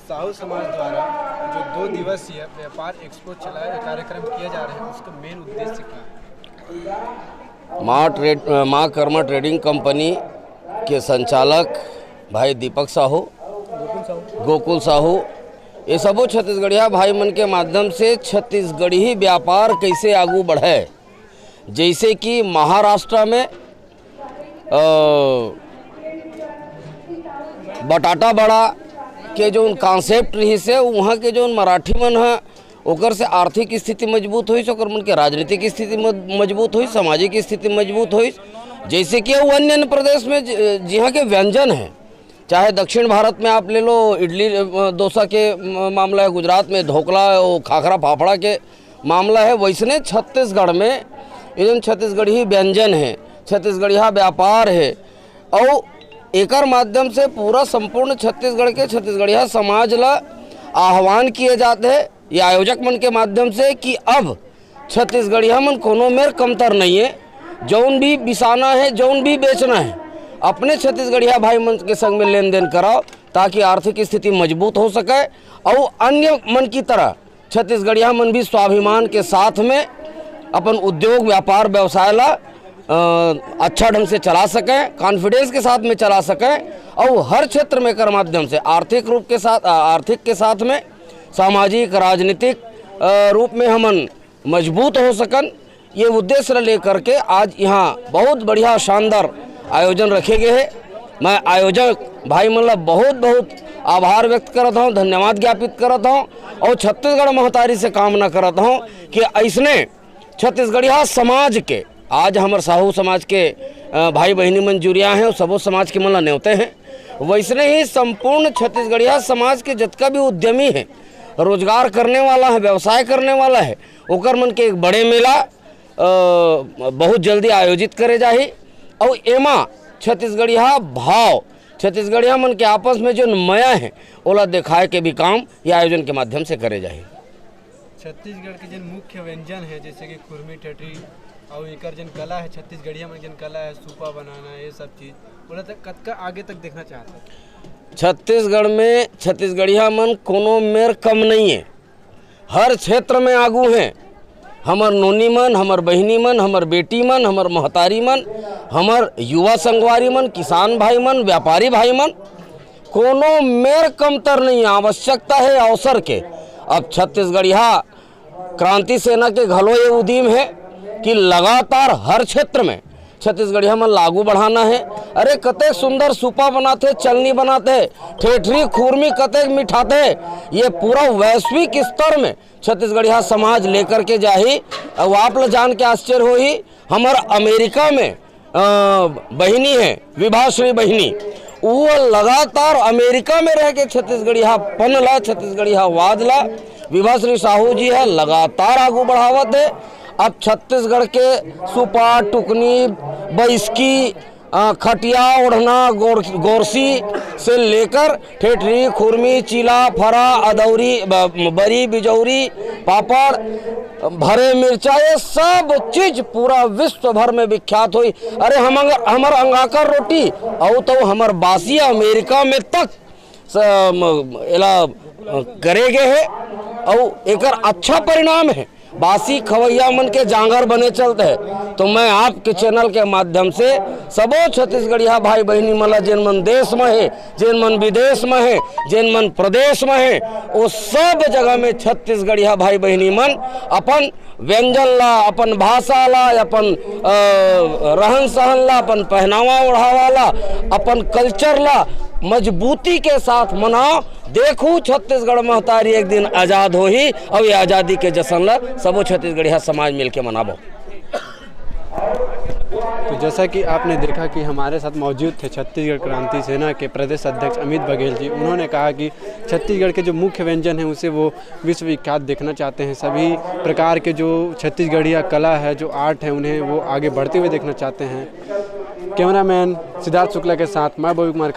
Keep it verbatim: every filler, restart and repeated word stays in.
साहू समाज द्वारा जो दो दिवसीय व्यापार एक्सपो चलाया, कार्यक्रम किया जा रहा है, उसका मेन उद्देश्य क्या है? माँ ट्रेड, माँ कर्मा ट्रेडिंग कंपनी के संचालक भाई दीपक साहू, गोकुल साहू, ये सबो छत्तीसगढ़िया भाई मन के माध्यम से छत्तीसगढ़ी व्यापार कैसे आगू बढ़े, जैसे कि महाराष्ट्र में अ, बटाटा बड़ा के जो कॉन्सेप्ट रहिस हे, वहाँ के जो मराठी मन ह, ओकर से आर्थिक स्थिति मजबूत होइस, ओकर मन के राजनीतिक स्थिति मज-, मजबूत होइस, सामाजिक स्थिति मजबूत होइस। जैसे कि वो अन्य अन्य प्रदेश में ज-, जिहाँ के व्यंजन है, चाहे दक्षिण भारत में आप ले लो, इडली, अ, डोसा के म-, मामला है, गुजरात में ढोकला, वो खाखरा फाफड़ा के मामला है, वैसने छत्तीसगढ़ में ये जौन छत्तीसगढ़ी व्यंजन है, छत्तीसगढ़िया व्यापार है, और एकर माध्यम से पूरा संपूर्ण छत्तीसगढ़ के छत्तीसगढ़िया समाज ला आह्वान किए जाते हैं ये आयोजक मन के माध्यम से कि अब छत्तीसगढ़िया मन कोनो मेर कमतर नहीं है। जौन भी बिसाना है, जौन भी बेचना है, अपने छत्तीसगढ़िया भाई मन के संग में लेन देन कराओ, ताकि आर्थिक स्थिति मजबूत हो सके और अन्य मन की तरह छत्तीसगढ़िया मन भी स्वाभिमान के साथ में अपन उद्योग, व्यापार, व्यवसाय ला, अ, अच्छा ढंग से चला सकें, कॉन्फिडेंस के साथ में चला सकें और हर क्षेत्र में एकर माध्यम से आर्थिक रूप के साथ, अ, आर्थिक के साथ में सामाजिक, राजनीतिक, अ, रूप में हमन मजबूत हो सकन। ये उद्देश्य ला लेकर के आज यहाँ बहुत बढ़िया, शानदार आयोजन रखे गए हैं। मैं आयोजक भाई मन ला बहुत बहुत आभार व्यक्त करत हूँ, धन्यवाद ज्ञापित करत हूँ और छत्तीसगढ़ महतारी से कामना करत हूँ कि ऐसने छत्तीसगढ़िया समाज के, आज हमर साहू समाज के, अ, भाई बहिनी मन जुरिया हैं और सबो समाज के मन ला नेवते हैं, वैसने ही संपूर्ण छत्तीसगढ़िया समाज के जितना भी उद्यमी है, रोजगार करने वाला है, व्यवसाय करने वाला है, ओकर मन के एक बड़े मेला, अ, बहुत जल्दी आयोजित करे जाही। और एमा छत्तीसगढ़िया भाव, छत्तीसगढ़िया मन के आपस में जो मया है, ओला दिखाए के भी काम ये आयोजन के माध्यम से करे जाही। छत्तीसगढ़ के जिन मुख्य व्यंजन है, जैसे कि खुरमी ठेठरी, और एकर जिन कला है, छत्तीसगढ़िया मन जिन कला है, सूपा बनाना, ये सब चीज, बोला तो कतका आगे तक देखना चाहते हैं? छत्तीसगढ़ में छत्तीसगढ़िया मन कोनो मेर कम नहीं है, हर क्षेत्र में आगू हैं। हमर नोनी मन, हमर बहिनी मन, हमर बेटी मन, हमर महतारी मन, हमर युवा संगवारी मन, किसान भाई मन, व्यापारी भाई मन, कोनो मेर कमतर नहीं है। आवश्यकता है अवसर के। अब छत्तीसगढ़िया क्रांति सेना के घलो ये उदीम है कि लगातार हर क्षेत्र में छत्तीसगढ़िया मन ला आगू बढ़ाना है। अरे, कतेक सुंदर सूपा बनाथे, चलनी बनाथे, ठेठरी खुरमी कतेक मिठाथे, ये पूरा वैश्विक स्तर में छत्तीसगढ़िया समाज लेकर के जाही। अउ आप ला जान के आश्चर्य होही, हमर अमेरिका में, अ, बहिनी है, विभाश्री बहिनी, वो लगातार अमेरिका में रह के छत्तीसगढ़ियापन ला, छत्तीसगढ़ियावाद ला विभाश्री साहू जी ह लगातार आगू बढ़ावत है। अब छत्तीसगढ़ के सुपा, टुकनी, बैसकी, अ, खटिया, ओढ़ना, गोर-, गोरसी से लेकर ठेठरी, खुरमी, चीला, फरा, अदौरी, ब-, बरी, बिजौरी, पापड़, भरे मिर्चा, ये सब चीज पूरा विश्व भर में विख्यात होई। अरे, हम अंग-, हमर अंगाकर रोटी, अउ तो हमर बासी अमेरिका में तक स-, म-, एला, अ, करे गए है, अउ एकर अच्छा परिणाम है। बासी खवैया मन के जांगर बने चलत है। तो मैं आपके चैनल के माध्यम से सबो छत्तीसगढ़िया भाई बहिनी मन ला, जेन मन देश में है, जेन मन विदेश में है, जेन मन प्रदेश में है, वो सब जगह में छत्तीसगढ़िया भाई बहिनी मन अपन व्यंजन ला, अपन भाषा ला, अपन, अ, रहन सहन ला, अपन पहनावा ओढ़ावा ला, अपन कल्चर ला मजबूती के साथ मनाओ। देखू, छत्तीसगढ़ महतारी एक दिन आजाद होही, अउ ये आजादी के जश्न ला सबो छत्तीसगढ़िया समाज मिलके मनाबो। तो जैसा कि आपने देखा कि हमारे साथ मौजूद थे छत्तीसगढ़ क्रांति सेना के प्रदेश अध्यक्ष अमित बघेल जी। उन्होंने कहा कि छत्तीसगढ़ के जो मुख्य व्यंजन हैं, उसे वो विश्वविख्यात देखना चाहते हैं। सभी प्रकार के जो छत्तीसगढ़िया कला है, जो आर्ट है, उन्हें वो आगे बढ़ते हुए देखना चाहते हैं। कैमरामैन सिद्धार्थ शुक्ला के साथ मैं बॉबी कुमार।